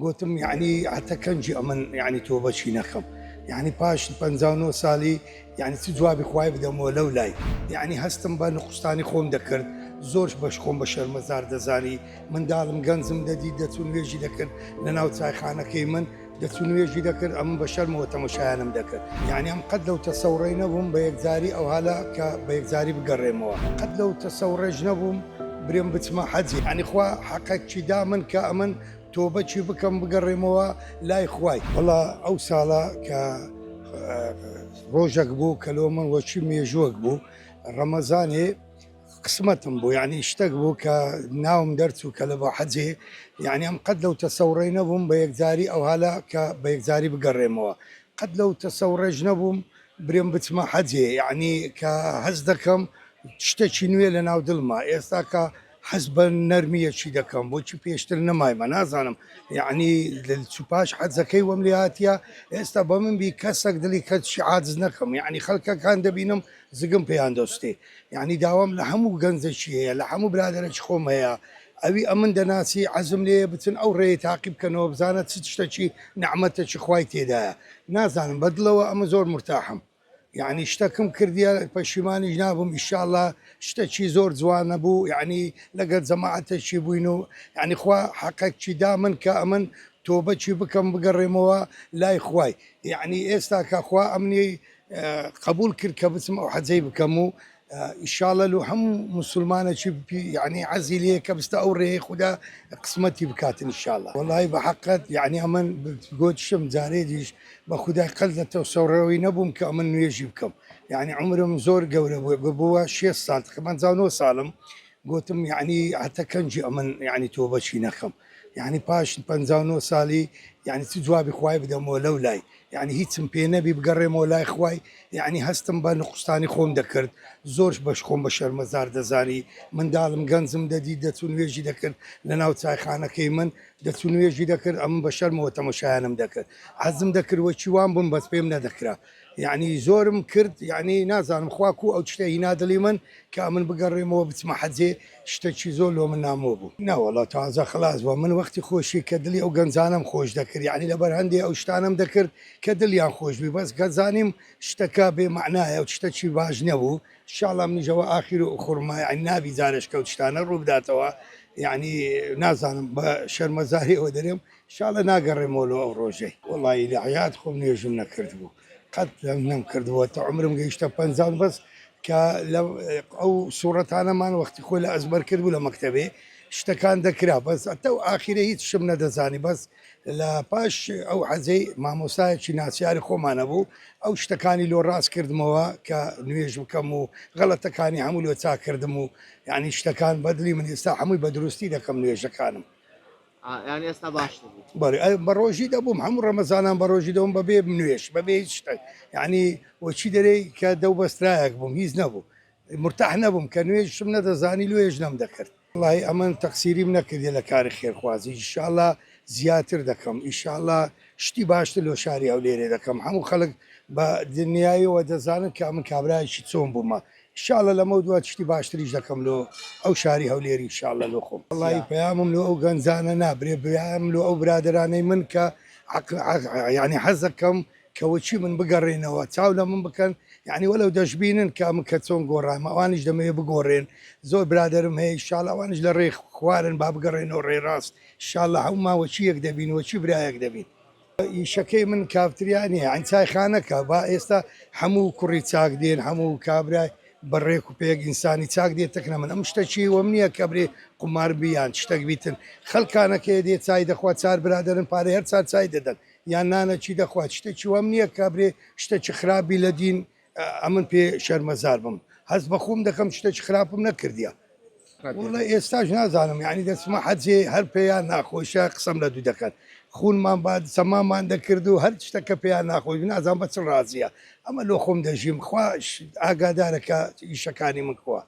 گۆتم یەعنی هەتە کەنجی ئەمن یەعنی تۆبە چی نەکەم یەعنی پاش 59 سالی یەعنی چ جوابی خوای بدەمەوە لەو لای یەعنی هەستم بە نقوستانی خۆم دەکرد زۆر بەش خۆم بە شەرمەزار دەزانی منداڵم گەنجم دەدی دەچوو نوێژی دەکرد لە ناو چایخانەکەی من دەچوو نوێژی دەکرد ئەمن بە شەرمەوە تەمەشایانم دەکرد یەعنی ئەم قەت لەو تەسەوڕەی نەبووم بە یەکجاری ئەوهالە کە بە یەکجاری بگەڕێمەوە قەت لەو تەسەوڕێش نەبووم برێم بچمە حەجی یەعنی خوا حەقەکی دا من کە ئەمن تۆبە چی بکەم بگەڕێمەوە لای خوای. وەڵا ئەو ساڵە کە ڕۆژەک بوو کە لۆ من وەکی مێژووەک بوو ڕەمەزانێ قسمەتم بوو یعنی شتەک بوو کە ناوم دەرچوو کە لە بۆ حەجێ یعنی ئەم قەت لەو تەسەوڕەی نەبووم بە یەکجاری ئەوهالە کە بە یەکجاری بگەڕێمەوە قەت لەو تەسەوڕێش نەبووم برێم بچمە حەجێ یعنی کە هەست دەکەم شتێکی نوێ لە ناو دڵما ئێستا کە حەز بە نەرمیەکی دەکەم بۆچی پێشتر نەمایمە نازانم یعنی پاش حەزەکەی وەم لێ هاتیە ئێستا بە من بی کەسەک دڵی کەچی عاجز نەکەم یعنی خەڵکەکان دەبینم زگم پێیان دەستێ یعنی داوام لە هەموو گەنجێکی هەیە لە هەموو برادەرێکی خۆم هەیە ئەوی ئەمن دەناسی عەزم لێ بچن ئەو ڕێی تاقی بکەنەوە بزانە چ شتێکی نەعمەتێکی خوای تێدایە نازانم بەدڵەوە ئەمە زۆر مرتاحم یەعنی شتەکم کردیە پەشیمانیش نابووم ئیشاڵا شتەکی زۆر جوانە بوو یەعنی لەگەر جەماعەتێکی بووین و یەعنی خوا حەقەکی دا من کە ئەمن تۆبەکی بکەم بگەڕێمەوە لای خوای یەعنی ئێستا کە خوا ئەمنی قبول کرد کە بچم ئەو حەجەی بکەم و ئیشاڵە لۆ هەموو موسڵمانەکی یعنی عەزی لێ کە بستە ئەو ڕێی خودا قسمەتی بکاتن ئیشاڵە وەڵی بە حەقەت یعنی ئەمن گۆتشم جارێدیش بە خودای قەت لە تەسەوڕەوەی نەبووم کە ئەمن نوێژی بکەم یعنی عومرم زۆر گەورە بوو بووە شێست ساڵ تقریبا 59 ساڵم گۆتم یعنی هەتە کەنجی ئەمن یعنی تۆبە چی نەکەم یعنی پاش 59 سالی یعنی چ جوابی خوای بدەمەوە لەو لای یعنی هیچم پێ نەبی بگەڕێمەوە لای خوای یعنی هەستم بە نقوستانی خۆم دەکرد زۆر بەش خۆم بە شەرمەزار دەزانی منداڵم گەنجم دەدی دەچوو نوێژی دەکرد لە ناو چایخانەکەی من دەچوو نوێژی دەکرد ئەمن بە شەرمەوە تەمەشایانم دەکرد حەزم دەکرد وەکی وان بم بەس پێم نەدەکرا یعنی زۆرم کرد یعنی نازانم خوا کو ئەو شتە هینا دڵی من کە ئەمن بگەڕێمەوە بچمە حەجێ شتەکی زۆر لۆ من نامۆ بوو نەوەڵا تازە خلاص بووە من وەختی خۆشی کە دڵی ئەو گەنجانەم خۆش دەکرد یعنی لەبەر هەندێ ئەو شتانەم دەکرد کە دڵیان خۆش بی بەس کە زانیم شتەکە بێ مەعنایە و شتەکی باش نەبوو شاڵا منیش ئەوە ئاخیر و ئوخورمە یعنی نابی جارێش کەوت شتانە ڕوو بداتەوە یعنی نازانم بە شەرمەزاریەوە دەرێم شاڵە ناگەڕێمەوە لۆ ئەو ڕۆژەی. وەڵایی لە حەیات خۆم نوێژم نەکردبوو قەت نەم کردبووە تا عومرم گەیشتە پەنجان بەس کە لە ئەو سوڕەتانەمان وەختی خۆی لە ئەزبەر کردبوو لە مەکتەبێ شتەکان دەکرا بەس ئەتە و ئاخیرە هیچ شم نەدەزانی بەس لە پاش ئەو حەزەی مامۆستایەکی ناسیاری خۆمانە بوو ئەو شتەکانی لۆ ڕاست کردمەوە کە نوێژ بکەم و غەڵەتەکانی هەموو لۆ چاک کردم و یعنی شتەکان بەدلی من ئێستا هەمووی بە دروستی دەکەم نوێژەکانم. یانی ئێستا باشتر بوو؟ بەڵێ بە ڕۆژی دەبووم هەموو ڕەمەزانان بە ڕۆژی دەبووم بەبێ نوێژ بەبێ هیچ شتێک یعنی وەچی دەرێی کە دەو بەسترایەک بووم هیچ نەبوو مرتاح نەبووم کە نوێژشم نەدەزانی لۆیەش نەمدەکرد. وەڵاهی ئەمن تەقسیریم نەکردیە لە کاری خێرخوازی ئیشاڵا زیاتر دەکەم ئیشاڵا شتی باشتر لۆ شاری هەولێرێ دەکەم هەموو خەڵک بە دنیایەوە دەزانن کە ئەمن کابرایەکی چۆن بوومە ئیشاڵا لەمەو دوا شتی باشتریش دەکەم لۆ ئەو شاری هەولێری ئیشاڵا لۆ خۆم وەڵاهی پەیامم لۆ ئەو گەنجانە نابرێ پەیامم لۆ ئەو برادەرانەی من کە یعنی حەزەکەم کە وەچی من بگەڕێنەوە چاو لە من بکەن یعنی وەلەو دەشبینن کە من کە چۆن گۆڕامە ئەوانیش دەمەوێ بگۆڕێن زۆر برادەرم هەیە ئیشاڵا ئەوانیش لە ڕێ خوارن با بگەڕێنەوە ڕێ ڕاست ئیشاڵا هەموومان وەچی یەک دەبین وەچی برایەک دەبین. ئیشەکەی من کافتریا نییە یانی چایخانەکە با ئێستا هەموو کوڕی چاک دێن هەموو کابرای بە ڕێک و پێک ئینسانی چاک دێت تەکنە من ئەم شتەکی وەم نییە کە برێ قومار بیان شتەک بیتن خەڵکانەکەی دێ چای دەخوا چار برادەرن پارەی هەر چار چای دەدەن یان نانەکی دەخوات شتێکی وام نییە کە برێ شتێکی خراپی لە دین ئەمن پێ شەرمەزار بم هەست بە خۆم دەکەم شتێکی خراپم نەکردیە وڵە ئێستاش نازانم یعنی دەچمە حەجێ هەر پێیان ناخۆشە قسەم لە دوو دەکەن خونمان با سەمامان دەکرد و هەر شتەکە پێیان ناخۆش نازان بە چ ڕازیە ئەمە لۆ خۆم دەژیم خوا ئاگادارە کە ئیشەکانی من کوا.